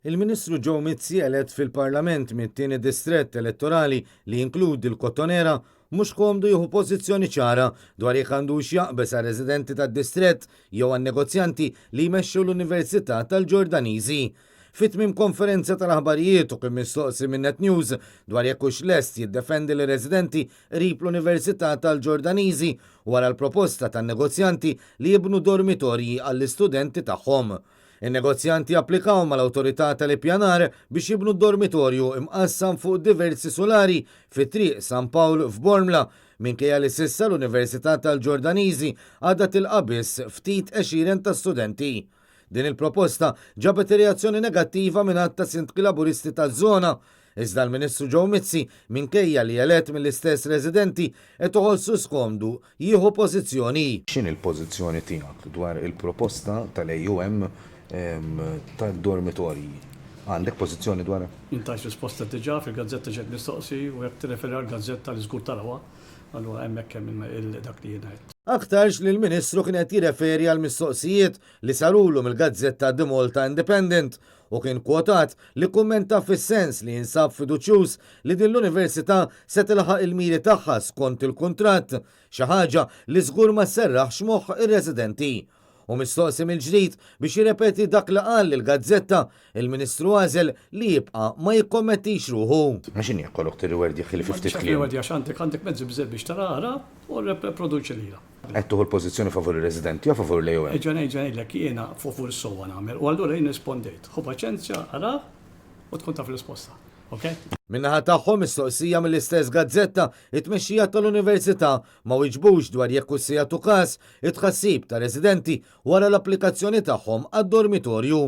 Il-Ministru Joe Mizzi elett fil-Parlament mit-tieni distrett elettorali li jinkludi l-Kottonera mhux komdu jieħu pożizzjoni ċara dwar jekk għandux jaqbeż għar-residenti tad-distrett jew għan-negozjanti li jmexxu l-Università tal-Ġordaniżi. Fi tmiem konferenza tal-aħbarijiet u kien mistoqsi minn Net News dwar jekk hux lest jiddefendi lir-residenti qrib l-Università tal-Ġordaniżi wara l-proposta tan-negozjanti li jibnu dormitorji għall-istudenti tagħhom. In-negozjanti applikaw mal-Awtorità tal-Ippjanar biex jibnu dormitorju imqassam fuq diversi sulari fi Triq San Pawl f'Bormla, minkejja li s'issa l-Università tal-Ġordaniżi għadha tilqa' biss ftit għexieren ta' studenti. Din il-proposta ġabet reazzjoni negattiva minn għadd ta' sindki Laburisti taż-żona. Iżda l-Ministru Joe Mizzi, minkejja li elett mill-istess residenti, qed iħossu skomdu jieħu pożizzjoni. X'inhi l-pożizzjoni tiegħek dwar il-proposta tal-AUM tad-dormitorji? Għandek pożizzjoni dwarha? Jien tajt risposta diġà, fil-gazzetta ġejt mistoqsi u jekk tirreferi għall-gazzetta li żgur tarawha, allura hemmhekk hemm dak li jiena għedt. Aktarx li l-Ministru kien qed jirreferi għall-mistoqsijiet li sarulu mill-gazzetta The Malta Independent u kien kwotat li kkummenta fis-sens li jinsab fiduċjuż li din l-università se tilħaq il-miri tagħha skont il-kuntratt, xi ħaġa li żgur ma sserraħx moħħ ir-residenti. U mistoqsi mill-ġdid biex jirrepeti dak li qal lill-gazzetta, il-Ministru għażel li jibqa' ma jikkommettix ruħu. Ma x'inhi jekk kollok tirriwerdjah li fi ftit kliem. Tirriwerdjah x'għandek, għandek mezzi biżżejjed biex tara, ara u rreproduċi lilha. Qed tieħu l-pożizzjoni favur ir-residenti jew favur l-AOM? Erġa' nerġa' ngħidlek jiena favur is-sewwa nagħmel u allura jien rispondejt. Ħu paċenzja, ara u tkun taf ir-risposta. Ok? Min-naħa tagħhom, mistoqsija mill-istess gazzetta, it-tmexxija tal-Università ma wiġbux dwar jekk hux se jagħtu każ it-tħassib ta' residenti wara l-applikazzjoni tagħhom għad-dormitorju.